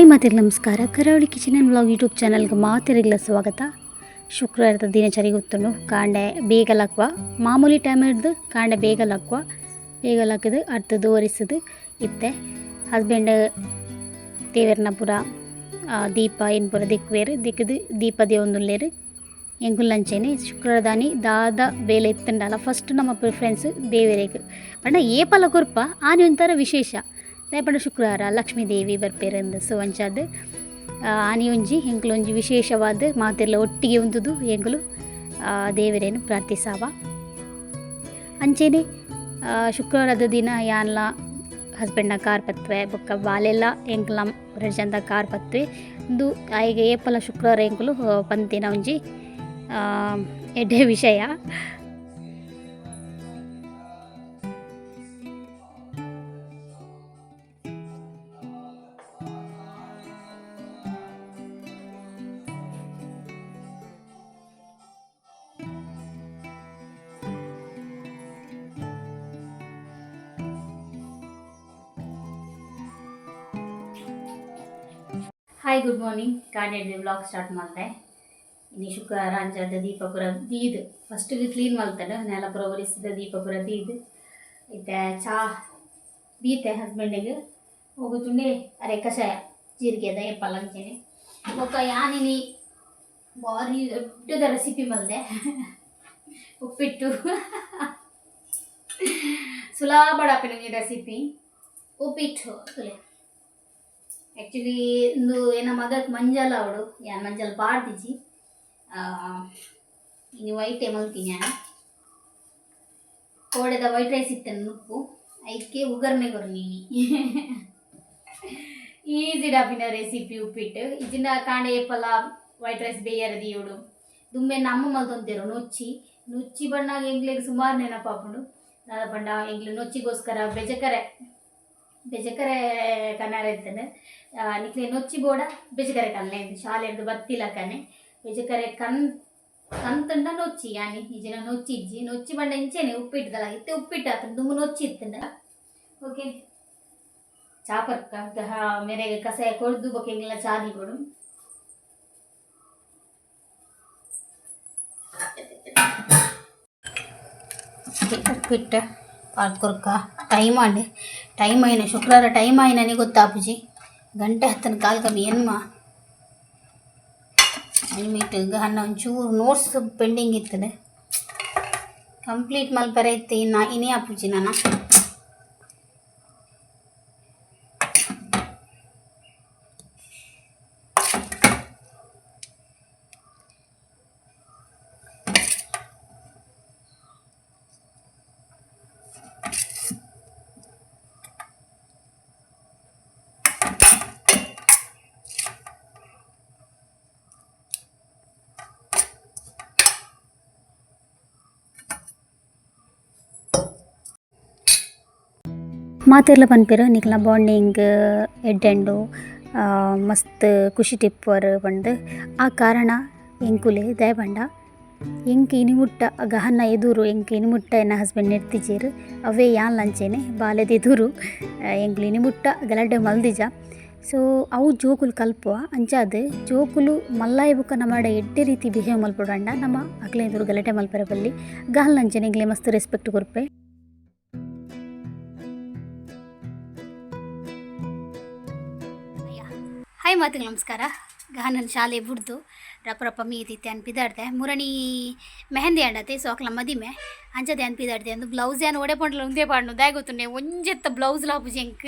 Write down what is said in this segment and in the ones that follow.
Hi ಮಾತಿಗೆ ನಮಸ್ಕಾರ. ಕರಾವಳಿ ಕಿಚನ್ ಆ್ಯಂಡ್ ವ್ಲಾಗ್ ಯೂಟ್ಯೂಬ್ ಚಾನಲ್ಗೆ ಮಾತಿರಿಗ್ಲ ಸ್ವಾಗತ. ಶುಕ್ರವಾರದ ದಿನಚರಿ ಗೊತ್ತುಂಡು. ಕಾಂಡೆ ಬೇಗ ಲಕ್ವ, ಮಾಮೂಲಿ ಟೈಮ್ ಹಿಡ್ದು ಕಾಂಡೆ ಬೇಗ ಲಕ್ವ, ಬೇಗ ಲಕ್ಕದು ಅರ್ಥದ್ದು ಒರೆಸೋದು ಇತ್ತೆ. ಹಸ್ಬೆಂಡ್ ದೇವೆರ್ನ ಪೂರ ದೀಪ ಏನು ಪೂರ ದಿಕ್ವೇರು ದಿಕ್ಕದು ದೀಪ ದೇವೊಂದುಲ್ಲೇರು. ಎಂಕುಲಂಚೆನೆ ಶುಕ್ರವಾರದಾನಿ ದಾದ ಬೇಲೆ ಇತ್ತುಂಡಲ ಫಸ್ಟ್ ನಮ್ಮ ಪ್ರಿಫರೆನ್ಸ್ ದೇವೆರೆಗ್ ಪಂಡ ಏಪಲ ಕೊರ್ಪ ಆನಿ ಒಂಥರ ವಿಶೇಷ. ದಾಯೆ ಪಂಡ ಶುಕ್ರವಾರ ಲಕ್ಷ್ಮೀ ದೇವಿ ಬರ್ಪೇರಂದು. ಸೊ ಅಂಚಾದ್ ಆನಿ ಒಂಜಿ ಎಂಕುಲು ಒಂಜಿ ವಿಶೇಷವಾದ ಮಾತೆರ್ಲ ಒಟ್ಟಿಗೆ ಉಂತುದು ಎಂಕುಲು ದೇವೆರೆನ್ ಪ್ರಾರ್ಥಿಸಾವ. ಅಂಚೆನೆ ಶುಕ್ರವಾರದ ದಿನ ಯಾನ್ಲ ಹಸ್ಬೆಂಡ್ನ ಕಾರ್ ಪತ್ವೆ ಬೊಕ್ಕ ಬಾಲೆಲ್ಲ ಎಂಕ್ಲ ರಡ್ಡ್ ಜನತ ಕಾರ್ ಪತ್ವೆ. ಉಂದು ಆಯ್ಗೆ ಏಪಲ ಶುಕ್ರವಾರ ಎಂಕುಲು ಪಂತಿನ ಒಂಜಿ ಎಡ್ಡೆ ವಿಷಯ. Hi, good morning. ಕಾಂಡೆ ವ್ಲಾಗ್ ಸ್ಟಾರ್ಟ್ ಮಾಡಿದೆ. ಇನಿ ಶುಕ್ರವಾರ, ಅಂಚಾದ ದೀಪ ಪೂರ ದೀದ್ ಫಸ್ಟಿಗೆ ಕ್ಲೀನ್ ಮಲ್ತಂಡು, ನೆಲ ಪೂರ ಒರೆಸಿದ, ದೀಪ ಪೂರ ದೀದ್ ಇತ್ತೆ ಚಾ ದೀತೆ ಹಸ್ಬೆಂಡಿಗೆ. ಹೋಗುತ್ತುಂಡೆ ಅರೆ ಕಷಾಯ ಜೀರಿಗೆದ ಏಪಲ ಅಂಚೆನೆ. ಬೊಕ್ಕ ಯಾನಿನಿ ಭಾರಿ ದೊಡ್ಡದ ರೆಸಿಪಿ ಮಲ್ದೆ, ಉಪ್ಪಿಟ್ಟು. ಸುಲಭ ಒಂಜಿ ರೆಸಿಪಿ ಉಪ್ಪಿಟ್ಟು ತುಲೆ. ಆ್ಯಕ್ಚುಲಿ ಇಂದು ಏನ ಮಗಕ್ಕೆ ಮಂಜಲ್ ಅವಡು, ಯಾನ್ ಮಂಜಲ್ ಪಾಡ್ದಿಜಿ. ಇನಿ ವೈಟೇ ಮಲ್ತೀನಿ ಯಾನ್. ಕೋಡೆದ ವೈಟ್ ರೈಸ್ ಇತ್ತನ್ನು ನುಪ್ಪು, ಐಕೆ ಒಗ್ಗರಣೆ ಕೊರ್ನಿ. ಈಸಿ ಡಾಪಿನ ರೆಸಿಪಿ ಉಪ್ಪಿಟ್ಟು. ಇಜಿಂಡ ಕಾಂಡೆ ಏಪಲ ವೈಟ್ ರೈಸ್ ಬೇಯರ ದಿಯೋಡು. ದುಂಬೆ ನಮ್ಮ ಮಲ್ತೊಂತೇರು ನುಚ್ಚಿ. ನುಚ್ಚಿ ಬಣ್ಣಾಗ ಎಂಕ್ಲೆಗ್ ಸುಮಾರು ನೆನಪಾಪುಂಡು. ದಾದ ಪಂಡ ಎಂಕ್ಲೆ ನುಚ್ಚಿಗೋಸ್ಕರ ಬೆಜಕರೆ ಬೆಜಕರೆ ಕನಾರ ಇತ್ತಂಡು. ನಿಕ್ಲೆ ನೊಚ್ಚಿ ಬೋಡ ಬೆಜಕರೆ ಕನ್ಲೆ ಶಾಲೆಡ್ದು ಬತ್ತಿಲಕನೆ ಬೆಜಕರೆ ಕನ್ ಕಂತುಂಡ ನೊಚ್ಚಿ ಯಾನಿ. ಇಜಿನ ನೊಚ್ಚಿ ಇಜ್ಜಿ. ನೊಚ್ಚಿ ಪಂಡ ಇಂಚೆನೆ ಉಪ್ಪಿಟ್ಟದಲ್ಲ, ಇತ್ತೆ ಉಪ್ಪಿಟ್ಟು ಆತುಂಡು, ದುಂಬು ನೊಚ್ಚಿ ಇತ್ತುಂಡ. ಓಕೆ, ಚಾಪರ್ಕ ಮೇರೆಗೆ ಕಷಾಯ ಕೊಡ್ದು ಬೊಕ್ಕ ಎಂಗ್ಲ ಚಾ ದೀಪೊಡು. ಉಪ್ಪಿಟ್ಟು ಪಾರ್ದ್ ಕೊರ್ಕ. ಟೈಮ್ ಆಂಡ್, ಟೈಮ್ ಆಯಿನ. ಶುಕ್ರವಾರ ಟೈಮ್ ಆಯಿನನೆ ಗೊತ್ತಾಪುಜಿ. ಗಂಟೆ ಹತ್ತನ ಕಾಲ್ ಕಮ್ಮಿ ಎನ್ಮ. ಮೀಟ್ ಹನ್ನ ಒಂಚೂರು ನೋಟ್ಸ್ ಪೆಂಡಿಂಗ್ ಇತ್ತದ, ಕಂಪ್ಲೀಟ್ ಮಲ್ಪರೆ ಇತ್ತೆ. ಇನ್ನು ಇನಿ ಆಪುಜಿ ನನ. ಮಾತೆರ್ಲ ಪನ್ಪೆರ್ ನಿಕ್ಲ್ನ ಬಾಂಡಿಂಗ್ ಎಡ್ಡೆಂಡು, ಮಸ್ತ್ ಖುಷಿ ಇಪ್ಪುವರ್ ಪಂದ್. ಆ ಕಾರಣ ಎಂಕುಲೆ. ದಾಯೆ ಪಂಡ ಎಂಕ್ ಇನಿ ಮುಟ್ಟ ಗಹನ ಎದುರು ಎಂಕ್ ಇನಿ ಮುಟ್ಟ ಎನ್ನ ಹಸ್ಬೆಂಡ್ ನೆರ್ತಿಜೆರ್. ಅವೇ ಯಾನ್ಲ ಅಂಚೆನೆ ಬಾಲೆದ ಎದುರು ಎಂಕ್ಲು ಇನಿ ಮುಟ್ಟ ಗಲಾಟೆ ಮಲ್ದಿಜ. ಸೊ ಅವು ಜೋಕುಲು ಕಲ್ಪುವ. ಅಂಚಾದ್ ಜೋಕುಲು ಮಲ್ಲಾಯಿ ಬೊಕ್ಕ ನಮಡ ಎಡ್ಡೆ ರೀತಿ ಬಿಹೇವ್ ಮಲ್ಪೊಡಾಂಡ ನಮ ಅಕ್ಲೆನ ಎದುರು ಗಲಾಟೆ ಮಲ್ಪೆರೆ ಬಲ್ಲಿ. ಗಹನ್ ಅಂಚೆನೆ ಎಂಕ್ಲೆ ಮಸ್ತ್ ರೆಸ್ಪೆಕ್ಟ್ ಕೊರ್ಪೆ. ಹಾಯ್ ಮಾತುಗಳು ನಮಸ್ಕಾರ. ಗಹನನ್ ಶಾಲೆ ಬುಡ್ದು ರಪ್ಪ ರಪ್ಪ ಮೀದಿತ್ತೆ ಅನ್ಪಿದಾಡ್ದೆ. ಮುರಣಿ ಮೆಹಂದಿ ಅಂಡತೆ, ಸೊ ಅಕ್ಲ ಮದಿಮೆ ಅಂಚದೆ ಅನ್ಪಿದಾಡ್ದೆ. ಅಂದು ಬ್ಲೌಸ್ ಏನು ಒಡೆ ಪಂಡ್ಲ ಉಂದೇ ಪಾಡ್ನು. ದಾಯೆ ಗೊತ್ತುಂಡೆ, ಒಂಜೆತ್ತ ಬ್ಲೌಸ್ ಲಾಪುಜಿ ಎಂಕ್.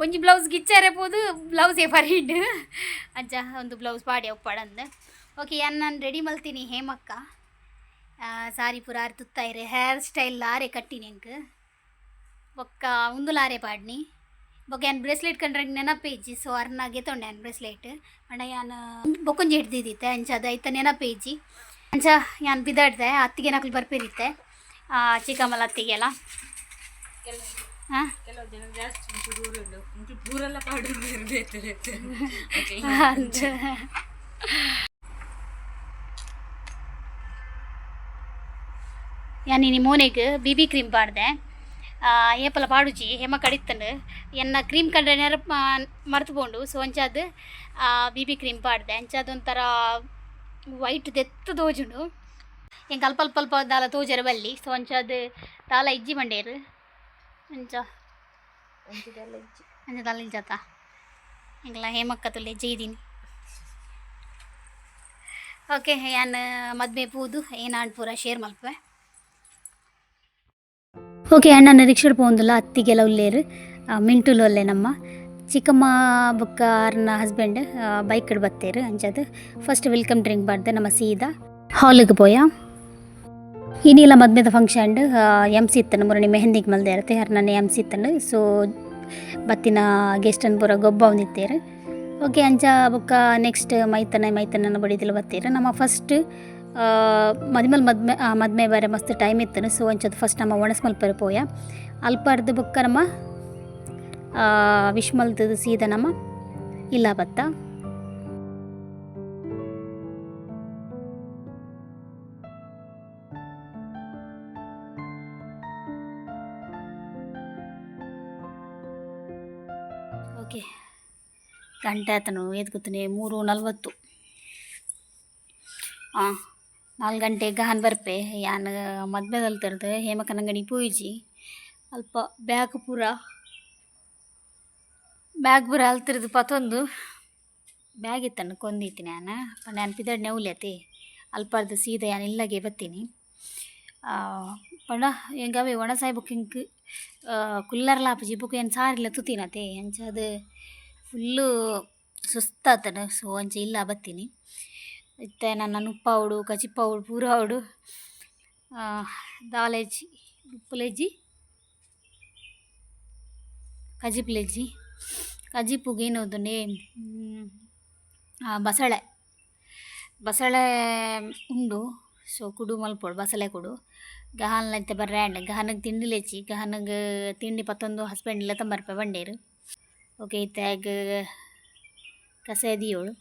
ಒಂಜಿ ಬ್ಲೌಸ್ ಗಿಚ್ಚಾರೆ ಪೋದು ಬ್ಲೌಸೇ ಪರಿಂಡು. ಅಂಚ ಒಂದು ಬ್ಲೌಸ್ ಪಾಡಿ ಒಪ್ಪಾಡಂದು. ಓಕೆ, ಯಾನ್ ನಾನು ರೆಡಿ ಮಲ್ತೀನಿ. ಹೇಮಕ್ಕ ಸಾರಿ ಪೂರ ಆರ್ ತುತ್ತಾಯಿರೆ, ಹೇರ್ ಸ್ಟೈಲ್ ಆರೆ ಕಟ್ಟಿನಿ ಎಂಕ್. ಬೊಕ್ಕ ಉಂದುಲಾರೆ ಪಾಡ್ನಿ. ಬೊಕ್ಕ ಯಾನ್ ಬ್ರೇಸ್ಲೆಟ್ ಕಂಡ್ರೆ ನೆನಪೇ ಇಜ್ಜಿ. ಸೊ ಅರ್ನ ಗೆತೊಂಡೆ ಯಾನ್ ಬ್ರೇಸ್ಲೆಟ್. ಪಂಡ ಯಾನ್ ಬೊಕ್ಕೊಂಜಿ ಹಿಡ್ದಿದ್ದಿತ್ತೆ, ಅಂಚ ಅದು ಐತ ನೆನಪೇ ಇಜ್ಜಿ. ಅಂಚ ಯಾನ್ ಬಿದಾಡ್ದೆ. ಅತ್ತಿಗೆ ನಕಲು ಬರ್ಪೇರಿತ್ತೆ, ಚಿಕ್ಕಮ್ಮಲ ಅತ್ತಿಗೆಲ್ಲ. ಹಾಂ. ಕೆಲವು ಜನ ಜಾಸ್ತಿ ಒಂಚೂರು ಊರುಂಡು ಒಂಚೂರು ಪೂರೆಲ್ಲ ಪಾಡು ಬೇರೆ ಬೇತೆ ಬೇತೆ. ಯಾನ್ ಇನಿ ಮೋನೆಗ್ ಬಿ ಬಿ ಕ್ರೀಮ್ ಪಾಡ್ದೆ. ಏಪಲ ಪಾಡುಜಿ ಹೇಮ ಕಡಿತ್ತಂಡು ಎನ್ನ ಕ್ರೀಮ್ ಕಂಡ್ರೆ ನೆರ ಮರ್ತು ಪೋಂಡು. ಸೊ ಅಂಚಾದ್ B B cream ಪಾಡ್ದೆ. ಅಂಚಾದ್ ಒಂಥರ ವೈಟ್ ದೆತ್ತು ತೋಜುಂಡು. ಎಂಕ್ ಅಲ್ಪ ಅಲ್ಪ ಅಲ್ಪ ದಾಲ ತೋಜರೆ ಬಲ್ಲಿ. ಸೊ ಅಂಚಾದ್ ದಾಲ ಇಜ್ಜಿ ಮಂಡೇರು ಅಂಚ ಅಂಚ ದಾಲ ಇಜ್ಜಾತ ಎಂಕ್ಲ ಹೇಮಕ್ಕ ತುಲ್ಲೆ ಜೈದೀನಿ. ಓಕೆ, ಯಾನ್ ಮದ್ಮೆ ಪೂದು ಏನಾಂಡ್ ಪೂರ ಶೇರ್ ಮಲ್ಪುವೆ. ಓಕೆ, ಅಣ್ಣನ ರಿಕ್ಷಡ್ ಪೋಂದುಲ್ಲ. ಅತ್ತಿಗೆಲ್ಲ ಉಲ್ಲೇರು, ಮಿಂಟುಲು ಒಲ್ಲೆ. ನಮ್ಮ ಚಿಕ್ಕಮ್ಮ ಬೊಕ್ಕ ಆರ್ನ ಹಸ್ಬೆಂಡ್ ಬೈಕ್ ಬತ್ತೇರು. ಅಂಚಾದ್ first welcome drink ಪಾಡ್ದು ನಮ್ಮ ಸೀದಾ ಹಾಲಿಗೆ ಪೋಯ. ಇನಿಲ ಮದ್ಮೆದ ಫಂಕ್ಷನ್ ಎಮ್ ಸಿ ಇತ್ತಂಡು. ಮುರಣಿ ಮೆಹಂದಿಗೆ ಮಲ್ದೆ ಇರುತ್ತೆ ಅರ್ನನೆ ಎಮ್ ಸಿ ಇತ್ತಂಡು. ಸೊ ಬತ್ತಿನ ಗೆಸ್ಟನ್ ಪೂರ ಗೊಬ್ಬ ಒಂದಿತ್ತೇರು. ಓಕೆ, ಅಂಚ ಬೊಕ್ಕ ನೆಕ್ಸ್ಟ್ ಮೈತನ ಮೈತನನ ಬಡಿದಿಲ್ಲ ಬತ್ತೀರು. ನಮ್ಮ ಫಸ್ಟ್ ಮದಿಮಲ್ ಮದ್ಮೆ ಮದ್ಮೆ ಬಾರೆ ಮಸ್ತ್ ಟೈಮ್ ಇತ್ತು. ಸೊ ಅಂಚದ ಫಸ್ಟ್ ನಮ್ಮ ಒಣಸ್ ಮಲ್ಪರೆ ಪೋಯ. ಅಲ್ಪರ್ದು ಬೊಕ್ಕ ನಮ್ಮ ವಿಶ್ ಮಲ್ತದು ಸೀದಾ ನಮ್ಮ ಇಲ್ಲ ಬತ್ತ. ಓಕೆ, ಗಂಟೆ ಆತನು ಏತ್ ಗೊತ್ತನೆ? 3:40. ಹಾಂ, 4 ಗಂಟೆ ಗಹನ್ ಬರ್ಪೆ. ಯಾನ್ ಮದ್ಮೆದಲ್ತರ್ದು ಹೇಮಕನಂಗಡಿ ಪೂಜಿ ಅಲ್ಪ ಬ್ಯಾಗ್ ಪೂರ ಬ್ಯಾಗ್ ಪೂರ ಅಲ್ತಿರ್ದು ಪತೊಂದು ಬ್ಯಾಗ್ ಇತ್ತನ್ನು ಕೊಂದಿತ್ತೀನಿ ನಾನು. ಪಂಡ ಯಾನ್ ಪಿದಡ್ನೆ ಉಲ್ಯತೆ ಅಲ್ಪರ್ದು ಸೀದಾ ಯಾನ್ ಇಲ್ಲಗೆ ಬತ್ತೀನಿ. ಪಂಡ ಎಂಕ್ ಅವೇ ಒಣಸಾಯಿ ಬೊಕ್ಕ ಎಂಕ್ ಕುಲ್ಲರ್ಲ ಆಪುಜಿ. ಬೊಕ್ಕ ಯಾನ್ ಸಾರಿಲ್ಲ ತುತಿನತೆ. ಅಂಚಾದ್ ಫುಲ್ಲು ಸುಸ್ತಾತನ. ಸೊ ಅಂಚ ಇಲ್ಲ ಬತ್ತೀನಿ. ಇತ್ತೆ ನನ್ನ ನುಪ್ಪಾವೊಡು, ಕಜಿಪಾವೊಡು, ಪೂರ ಆವೊಡು. ದಾಲ ಇಜ್ಜಿ, ಉಪ್ಪುಲ ಇಜ್ಜಿ, ಕಜಿಪುಲ ಇಜ್ಜಿ. ಕಜಿಪುಗೆ ಏನು ಬಸಳೆ ಬಸಳೆ ಉಂಡು. ಸೊ ಕುಡು ಮಲ್ಪೊಡು, ಬಸಳೆ ಕುಡು. ಗಹನ್ ಇತ್ತೆ ಬರ್ರೆ ಆಂಡ್. ಗಹನಗ್ ತಿಂಡಿಲೆಚ್ಚಿ. ಗಹನಗ್ ತಿಂಡಿ ಪತ್ತೊಂದು ಹಸ್ಬೆಂಡ್ ಇಲ್ಲ ಬರ್ಪೆ ಬಂಡೇರು. ಓಕೆ, ಇತ್ತೆ ಕಸಾಯ ದಿಯೋಳು.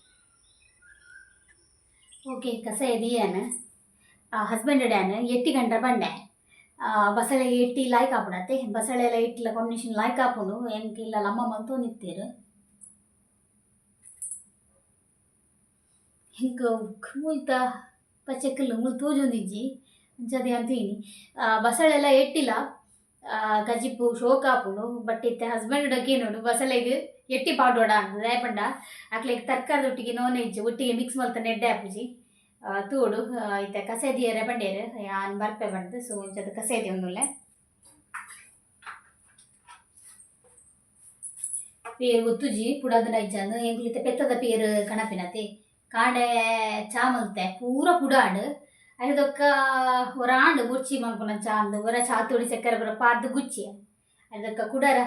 ಓಕೆ, ಕಸಾಯ ದಿಯಾನ. ಹಸ್ಬೆಂಡ್ ಡ್ಯಾನ್ ಎಟ್ಟಿ ಗಂಟೆ ಬಂಡೆ. ಬಸಳೆ ಎಟ್ಟಿ ಲಾಯ್ಕ್ ಆಪುಡತ್ತೆ. ಬಸಳೆ ಎಲ್ಲ ಇಟ್ಟಿಲ ಕಾಂಬಿನೇಷನ್ ಲಾಯ್ಕ್ ಆಪುಂಡು. ಎಂಕ್ ಇಲ್ಲ ಅಮ್ಮ ಮಲ್ತೊಂದಿತ್ತೇರು. ಎಂಕ್ ಮುಲ್ತ ಪಚ್ಚೆಕ್ಕಲ್ಲು ಮುಲ್ ತೋಜೊಂದಿಜ್ಜಿ. ಅಂಚಾದ್ ಯಾನ್ ತೂಯಿನಿ. ಬಸಳೆ ಎಲ್ಲ ಎಟ್ಟಿಲ ಕಜಿಪು ಶೋಕ್ ಆಪುಂಡು. ಬಟ್ ಇತ್ತೆ ಹಸ್ಬೆಂಡ್ ಡಕ್ಕೇನುಂಡು ಬಸಳೆಗ್ ಎಟ್ಟಿ ಪಾಡೋಡ ಅಂದ್. ದಾಯೆ ಪಂಡ ಅಕ್ಲೆಗ್ ತರಕಾರಿದೊಟ್ಟಿಗೆ ನಾನ್ ವೆಜ್ ಒಟ್ಟಿಗೆ ಮಿಕ್ಸ್ ಮಲ್ತ ಎಡ್ಡೆ ಆಪುಜಿ. ತೂಡು, ಇತ್ತೆ ಕಸೆ ದಿಯರೆ ಬಂಡೇರು. ಯಾನ್ ಬರ್ಪೆ ಬಂದು. ಸೊ ಇಂಚದ ಕಸೆ ದಿಯೊಂದುಲ್ಲೆ. ಪೇರು ಗೊತ್ತುಜಿ ಪುಡಾದನ ಇಜ್ಜಂದು. ಎಂಕ್ಲು ಇತ್ತೆ ಪೆತ್ತದ ಪೇರು ಕಣಪಿನತೆ. ಕಾಂಡೆ ಚಾ ಮಲ್ತೆ, ಪೂರ ಪುಡಾಂಡ್. ಐದೊಕ್ಕ ಒರಾಂಡ್ ಗುಚ್ಚಿ ಮಲ್ಪುನ ಚಾ ಅಂದ್. ಒರ ಚಾತುಡಿ ಸಕ್ಕರೆ ಪೂರ ಪಾಡ್ದು ಗುಚ್ಚಿ ಐದೊಕ್ಕ ಕುಡರ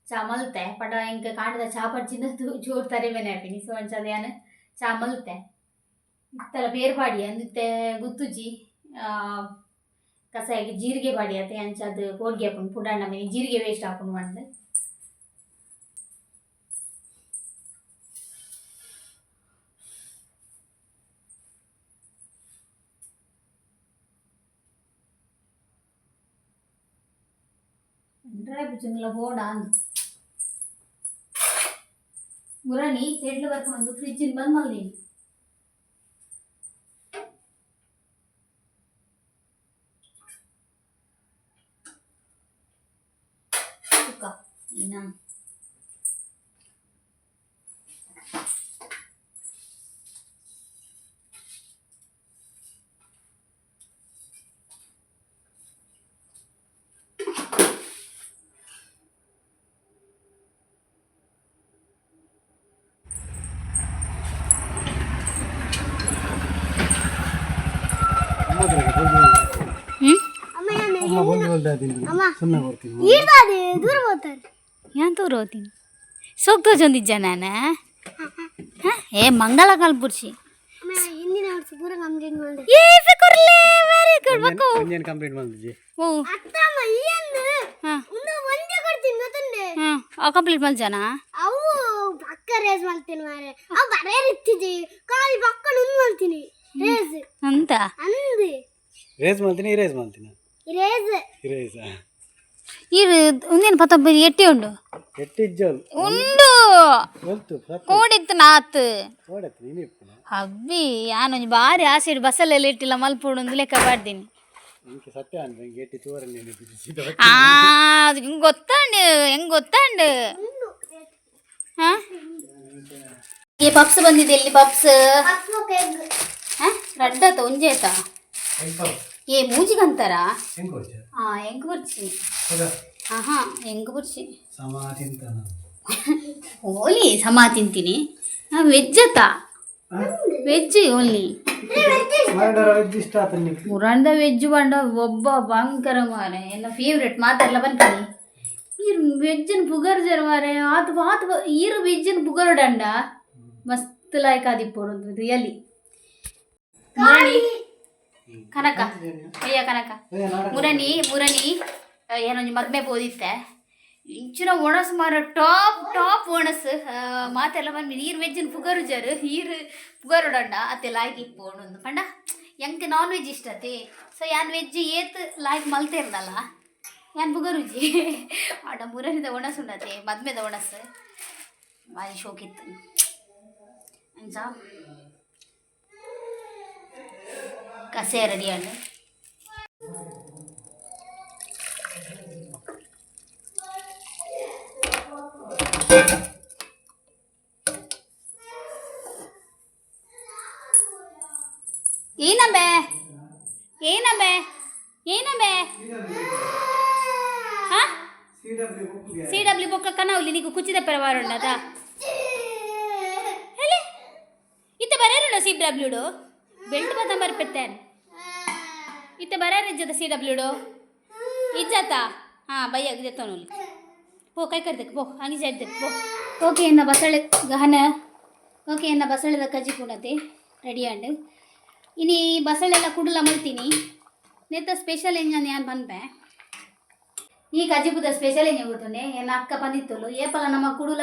ಚಾ ಮಲ್ತೆ. ಪಂಡ ಎಂಕ್ ಕಾಂಡದ ಚಾ ಪಡ್ಚಿಂದ ಜೋರು ತರಿಬೇನೆ ಆಪಿನಿ. ಸೊ ಅಂಚಾದ್ ಯಾನ್ ಚಾ ಮಲ್ತೆ. ಇತ್ತಲ ಪೇರು ಪಾಡಿ ಅಂದಿತ್ತೆ ಗುತ್ತುಜಿ. ಕಸಾಯಗ್ ಜೀರಿಗೆ ಪಾಡಿ ಅತೆ. ಅಂಚಾದ್ ಪೋಡ್ಗೆ ಆಪುಂಡು ಪುಡಾಂಡ ಮಿನಿ ಜೀರಿಗೆ ವೇಸ್ಟ್ ಆಪುಂಡು ಪಂದ್. ಡ್ರೈ ಬೋಡ ಅಂದ್. ಮುರಣಿ ತೆಡ್ಲು ಬರ್ಕೊಂಡು ಫ್ರಿಜ್ಜಿನ ಬಂದ್ ಮಲ್ದೀನಿ. ಇನ್ನ ಏನ್ ದೂರ ಹೋಗ್ತೀನಿ? ಸೋಕ್ ತೋಜೊಂದಿಜ್ಜ ನಾನು? ಏ ಮಂಗಳ ಕಲ್ಪುರ್ಚಿ. Very good ಬಕ್ಕು. Complete ಮಲ್ದಿಜಿ. ಓ ಹಾಂ ಹಾಂ, ಕಂಪ್ಲೀಟ್ ಮಲ್ಜಾನ. ಅವು ಪಕ್ಕ ರೇಸ್ ಮಾಡ್ತೀನಿ ಮಾರೆ. ಅವು ಬರೇ ಇತ್ತಿಜಿ ಕಾಲಿ ಪಕ್ಕ ನುಂಗ್ ಮಾಡ್ತೀನಿ ರೇಸ್. ಅಂತ ಅಂದು ರೇಸ್ ಮಲ್ತೀನಿ, ಇರೇಸ್ ಮಲ್ತೀನಿ. ರೇಸ್. ಇರೇಸ್. ಈರು ಉಂದೇನು ಪತ್ತ ಎಟ್ಟಿ ಉಂಡು. ಎಟ್ಟಿಜ್ಜಲ್. ಉಂಡು. ಒಲ್ತು? ಕೋಡಿತ್ತು ನಾತ್. ಓಡತ್ತು ನೀನು ಇಪ್ಪುನ. ಅಬ್ಬಿ, ಯಾನೊಂಜಿ ಬಾರಿ ಆಸೆ ಬಸ್ಸಲ್ಲೆಲ್ಲ ಇಟ್ಟಿಲ್ಲ ಮಲ್ಪುಡು ಒಂದು ಲೆಕ್ಕ ಪಾಡ್ದೀನಿ. ಇಂಕೆ ಸತ್ಯ ಅನ್ಪ, ಇಂಕೆ ಎಟ್ಟಿ ತೂವರೆ ನೀನು. ಆ, ಅದು ಹಿಂಗ್ ಗೊತ್ತಾಂಡು, ಹೆಂಗ್ ಗೊತ್ತಾಂಡು? ಹಾ, ಈ ಪಪ್ಸ್ ಬಂದಿದೆ ಇಲ್ಲಿ ಪಪ್ಸ್. ಹಾ, ರಡ್ಡಾತ, ಒಂಜಿ ಆಯ್ತಾ? ಏ, ಮೂಜಿಗಂತಾರ. ಹಾ, ಹೆಂಗ್ ಬುರ್ಚಿ? ಆಹಾ, ಹೆಂಗ್ ಬುರ್ಚಿ? ಸಮ ತಿಂತಾನ. ಓಲಿ ಸಮ ತಿಂತೀನಿ. ವೆಜ್ ಆತ, ವೆಜ್ ಓನ್ಲಿ. ವೆಜ್ ಇಷ್ಟ ಆತ ನಿಕ್? ಮುರಂಡ ವೆಜ್ ಬಂಡ ಒಬ್ಬ ಭಯಂಕರ ಮಾರೆ, ಎಲ್ಲ ಫೇವ್ರೆಟ್ ಮಾತೆಲ್ಲ ಬಂತೀನಿ. ಈರು ವೆಜ್ಜನ್ ಪುಗರ್ ಜರ ಮಾರೆ, ಆತು ಆತು. ಈರು ವೆಜ್ಜನ್ ಪುಗರ್ಡಂಡ ಮಸ್ತ್ ಲಾಯ್ಕ್ ಆದಿಪ್ಪೋಡು ರಿಯಲಿ. ಮುರಣಿ ಕನಕ, ಅಯ್ಯ ಕನಕ, ಮುರಣಿ ಮುರಣಿ. ಏನೊಂಜಿ ಮದ್ಮೆ ಪೋದಿತ್ತೆ, ಇಂಚಿನ ಒಣಸು ಮಾರ, ಟಾಪ್ ಟಾಪ್ ಒಣಸು. ಮಾತೆಲ್ಲ ಬಂದು ನೀರು ವೆಜ್ಜಿನ ಪುಗರು ಜರು, ಈರು ಪುಗರುಡಂಡ ಅತ್ತೆ ಲಾಯ್ಕ್ ಇಪ್ಪೋಡು ಒಂದು ಪಂಡ. ಎಂಕ್ ನಾನ್ ವೆಜ್ ಇಷ್ಟ ಅತ್ತೆ, ಸೊ ಯಾನ್ ವೆಜ್ ಏತ್ ಲಾಯ್ಕ್ ಮಲ್ತಿರ್ದಲ್ಲ, ಯಾನ್ ಪುಗರುಜಿ. ಆಡ ಮುರನಿದ ಒಣಸುಂಡತೆ, ಮದ್ಮೆದ ಒಣಸು ಭಾರಿ ಶೋಕಿತ್ತು ಅಂಚ. ಕಸೆ ರೆಡಿ ಆಂಡ್. ಏನಂಬೆ, ಏನಂಬೆ, ಏನಂಬೆ? ಹಾ, ಸಿ ಡಬ್ಲ್ಯೂ ಬೊಕ್ಕ ಕನೌಲಿ ನೀಕು ಕುಚ್ಚಿದ ಪರವಾರುಂಡದ ಹೇಳಿ. ಇತ್ತ ಬರೇರುಂಡ ಸಿ ಡಬ್ಲ್ಯೂಡು ಬೆಲ್ಟ್ ಬತ್ತ ಮರ್ಪೆತ್ತೇನೆ. ಇತ್ತ ಬರೇರು ಇಜ್ಜದ ಸಿ ಡಬ್ಲ್ಯೂಡು ಇಜ್ಜತ. ಹಾಂ, ಬಯ್ಯ ದೆತ್ತೋನಲ್ಲಿ ಪೋ, ಕೈ ಕರ್ದಕ್ಕೆ ಪೋ, ಹಂಗೆ ಸೈಡ್ ಪೋ. ಓಕೆ, ಎನ್ನ ಬಸಳೆ ಗಹನ. ಓಕೆ, ಎನ್ನ ಬಸಳೆದ ಕಜ್ಜಿ ಪುಣತೆ ರೆಡಿ ಆಂಡ್. ಇನಿ ಬಸಳೆಲ್ಲ ಕುಡಲ ಮಲ್ತೀನಿ. ನೆತ್ತ ಸ್ಪೆಷಲ್ ಎಂಜ ಯಾನ್ ಪನ್ಪೆ. ಈ ಕಜ್ಜಿಪುದ ಸ್ಪೆಷಲ್ ಎಂಜ ಗೊತ್ತುಂಡೆ? ಎನ್ನ ಅಕ್ಕ ಪಂದಿತ್ತುಲು, ಏಪಲ ನಮ್ಮ ಕುಡುಲ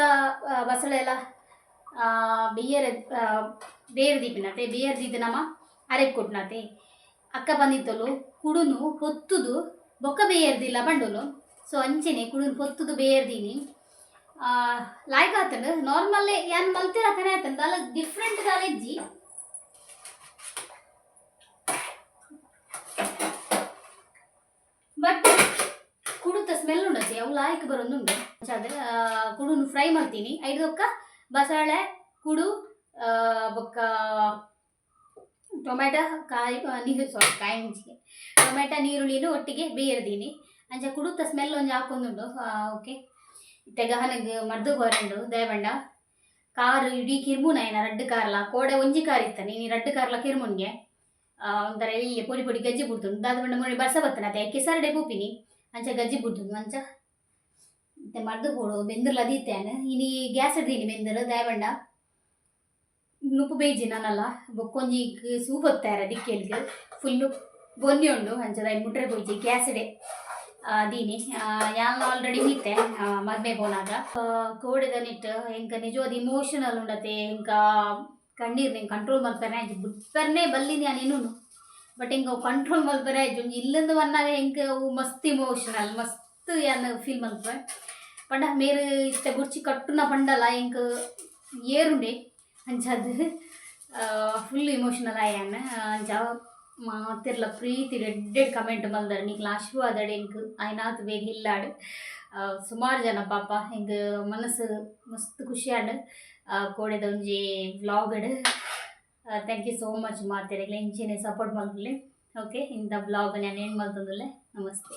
ಬಸಳೆ ಎಲ್ಲ ಬಿಯರ್ ಬೇರ್ ದೀಪಿನತೆ, ಬಿಯರ್ ದೀದ್ ನಮ್ಮ ಅರೆಪ್ ಕೊಟ್ನತೆ. ಅಕ್ಕ ಬಂದಿತ್ತಲು, ಕುಡುನು ಪೊತ್ತುದು ಬೊಕ್ಕ ಬೇಯರ್ದಿಲ್ಲ ಪಂಡೋಲು. ಸೊ ಅಂಚೆನೆ ಕುಡುನು ಪೊತ್ತುದು ಬೇಯರ್ದೀನಿ. ಲಾಯ್ಕ್ ಆತಂಡು. ನಾರ್ಮಲ್ ಯಾನ್ ಮಲ್ತಿರ ಕನೆ ಆತಂಡು, ದಾಲ ಡಿಫ್ರೆಂಟ್ ದಾಲ ಇಜ್ಜಿ. ಬಟ್ ಕುಡುತ ಸ್ಮೆಲ್ ಉಂಡತೆ, ಅವು ಲಾಯ್ಕ್ ಬರೋದುಂಡು. ಅದೇ ಕುಡುನು ಫ್ರೈ ಮಾಡ್ತೀನಿ. ಐದೊಕ್ಕ ಬಸಳೆ, ಕುಡು, ಬೊಕ್ಕ ಟೊಮೆಟೊ, ಕಾಯಿ, ನೀರು, ಸಾರಿ, ಕಾಯಿ ಮುಂಚಿಗೆ ಟೊಮೆಟೊ, ನೀರುಳ್ಳಿನೂ ಒಟ್ಟಿಗೆ ಬೇಯರ್ದೀನಿ. ಅಂಚ ಕುಡುತ ಸ್ಮೆಲ್ ಒಂಜಿ ಹಾಕೊಂದುಂಡು. ಓಕೆ, ತೆಗಹನಗ್ ಮರ್ದು ಕೊರಂಡು ದೇವಂಡ ಕಾರು ಇಡೀ ಕಿರ್ಮುನ ಏನ ರಡ್ಡು ಕಾರ್ಲ. ಕೋಡೆ ಒಂಜಿ ಕಾರ್ ಇತ್ತ, ನೀನು ರಡ್ಡು ಕಾರ್ಲ ಕಿರ್ಮುನ್ಗೆ. ಒಂಥರ ಎಲ್ಲಿ ಪೊಡಿ ಪೊಡಿ ಗಜ್ಜಿ ಬಿಡ್ತುಂಡು. ದಾದ ಪಂಡ ಮೊನ್ನೆ ಬರ್ಸ ಬತ್ತನ ಅತ್ತೆ, ಕೆಸರಡೆ ಪೂಪಿನಿ, ಅಂಚ ಗಜ್ಜಿ ಬಿಡ್ತುಂಡು. ಅಂಚ ಇತ್ತೆ ಮರ್ದು ಪೋಡು ಬೆಂದ್ರಲ ದೀತೇನೆ. ಇನಿ ಗ್ಯಾಸ್ ದೀನಿ ಬೆಂದರು ದೇವಂಡ ನುಪ್ಪು ಬೇಯ್ಜಿ ನಾನಲ್ಲ. ಬೊಕ್ಕೊಂಜಿ ಸೂಪ್ ಹೊತ್ತಾರೆ ದಿಕ್ಕೆಲ್ಗ್ ಫುಲ್ಲು ಬೊನ್ನಿ ಉಂಡು. ಅಂಚದ ಮುಟ್ರೆ ಪೋಯ್ಜಿ, ಗ್ಯಾಸ್ಡೆ ದೀನಿ. ಯಾನ್ ಆಲ್ರೆಡಿ ಮೀತೆ ಮದ್ಮೆ ಪೋನಾಗ ಕೋಡೆದ ನಿಟ್ಟು ಎಂಕ ನಿಜವಾದ ಇಮೋಷನಲ್ ಉಂಡತೆ. ಎಂಕ ಕಣ್ಣೀರ್ ನಿಂಗೆ ಕಂಟ್ರೋಲ್ ಮಲ್ಪೆರೆ ಆಯ್ತು, ಬುಡ್ಪರ್ನೆ ಬಲ್ಲಿನಿ ನಾನು ಇನ್ನೂನು. ಬಟ್ ಎಂಕ ಕಂಟ್ರೋಲ್ ಮಲ್ಪೆರೆ ಆಯ್ತು. ಒಂಜಿ ಇಲ್ಲಂದು ವನ್ನಾಗ ಎಂಕ ಅವು ಮಸ್ತ್ ಇಮೋಷನಲ್, ಮಸ್ತ್ ಯಾನ್ ಫೀಲ್ ಮಲ್ಪೆ. ಪಂಡ ಮೇರು ಇತ್ತೆ ಬುಡ್ಚಿ ಕಟ್ಟುನ ಪಂಡಲ ಎಂಕ್ ಏರುಂಡೆ. ಅಂಚಾದ್ ಫುಲ್ ಇಮೋಷನಲ್ ಆಯಾನ್. ಅಂಚ ಮಾತೆರ್ಲ ಪ್ರೀತಿ ರೆಡ್ಡೆಡ್ ಕಮೆಂಟ್ ಮಲ್ದರ್, ನಿಕ್ಲ ಆಶೀರ್ವಾದಡ್ ಎಂಕ್ ಆಯ್ನಾತ್ ಬೇಗ ಇಲ್ಲಾಡ್. ಸುಮಾರು ಜನ ಪಾಪ, ಎಂಕ್ ಮನಸ್ಸು ಮಸ್ತ್ ಖುಷಿ ಆಂಡ್ ಕೋಡೆದ ಒಂಜಿ ವ್ಲಾಗ್ಡ್. Thank you so much ಮಾತೆರೆಗ್ಲ. ಇಂಚೆನೆ ಸಪೋರ್ಟ್ ಮಲ್ಪುಲೆ. ಓಕೆ, ಇಂಥ ವ್ಲಾಗ್ ನಾನು ಏನು ಮಲ್ತೊಂದುಲ್ಲೆ. ನಮಸ್ತೆ.